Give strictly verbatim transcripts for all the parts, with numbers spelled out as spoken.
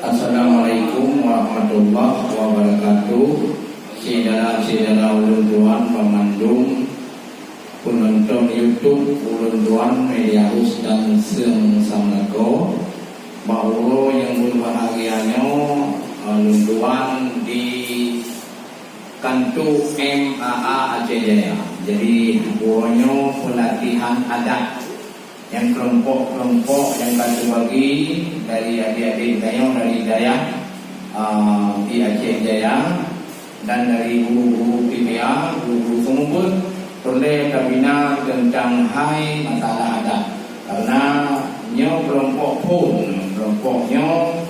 Assalamualaikum warahmatullahi wabarakatuh. Syedara-syedara ulôn tuan banmandum, peunonton YouTube ulôn tuan, media house dan seung samlakoe. Bak uroe nyang berbahagia nyoe, ulôn tuan di kantor M A A Aceh Jaya. Jadi, uroe nyoe pelatihan adat. Nyang kelompok-kelompok nyang ka teubagi dari adik-adik tanyoe dari dayah, ah, di Aceh Jaya dan dari guru-guru kimia, guru-guru seumeubeuet, peureulée tabina teuntang hai masalah adat. Karena nyoe kelompok phon, kelompok nyoe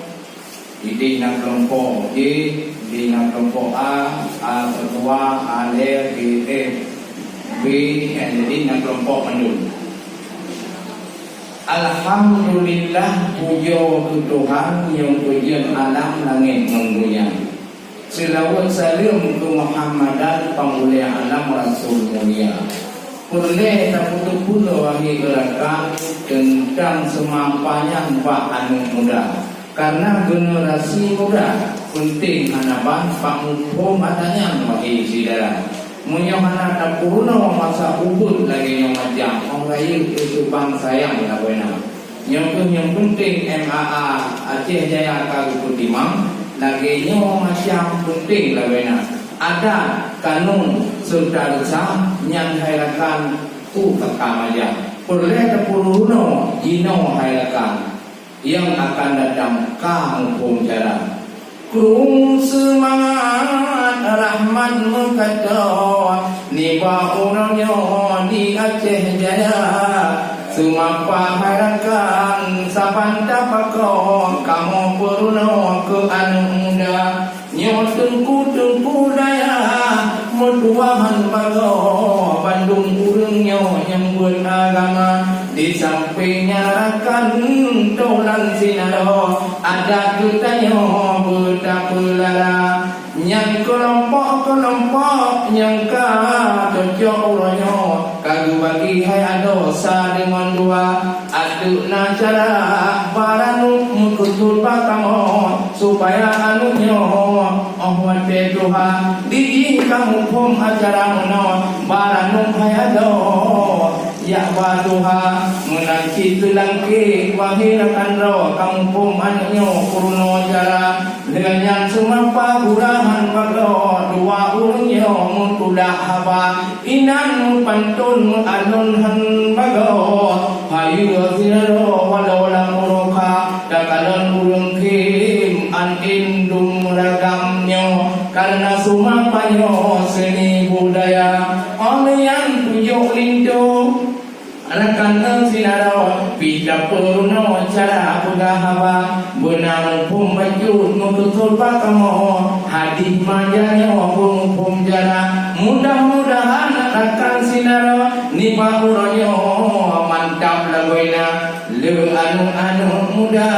Idéh na kelompok J, idéh na kelompok A, A keudua, A lhèe, B, eh, B, eh, jadi na kelompok mandum. Alhamdulillah, pujoe keu Tuhan nyang peujeuet alam langét ngon donya. Seulaweuet saleuem keu Muhammadan, panghulèe alam, rasul mulia. Peureulée tapeuteupeu, wahé rakan, teuntang seumapa nyan bak aneuk muda. Karena generasi muda peunteng hana ban bak muphom atra nyan, wahé syedara. Meunyoe hana tapeurunoe masa ubeut lagée nyoe macam, 'oh rayeuk keu bansa nyang lagoena. Nyoe kheueh nyang peunteng M A A Aceh Jaya ka geupeutimang, lagée nyoe macam peunteng lagoena. Adat, kanun, seureuta reusam nyan hai rakan peue ka ka maja. Peureulée tapeurunoe jinoe hai rakan. Nyang akan datang ka muphom cara. Krueng seumangat rahmat meukato nibak uroe nyoe di Aceh Jaya. Seumapa hai rakan saban tapakoe kamoe peurunoe keu aneuk muda. Nyoe teungku-teungku dayah meutuahan bagoe, bandum ureuëng nyoe nyang buet agama. Di sampéng nyan rakan tolan sinaloe, adat geutanyoe beutapeulara. Nyang keulompok-keulompok nyang ka teucok uroe nyoe, ka geubagi hai adoe sa deungon dua. Ateueh na cara barô meukeusut bak kamoe, supaya aneuk nyoe 'oh watée tuha, dijih ka muphom acara meunoe, barô hai adoe jak bak tuha. Meunan cit teulangké, wahé rakan droe, ka muphom aneuk nyoe peurunoe cara. Lheueh nyan seumapa gurahan bagoe, dua ureuëng nyoe meutulah haba. Inan meupanton meualon han bagoe, hayeue sidroe walau lam uroe kha, takalon ureuëng khém an indum ragam nyoe, kareuna seumapa nyoe seuni budaya. 'Oh lheueh nyan pujok linto, rakan sidroe pih tapeurunoe cara peugah haba. Beuna muphom bacut meukeusut bak kamoe, hadih maja nyoe beumuphom cara. Mudah-mudahan rakan sidroe nibak uroe nyoe mantap lagoena. Lé aneuk-aneuk muda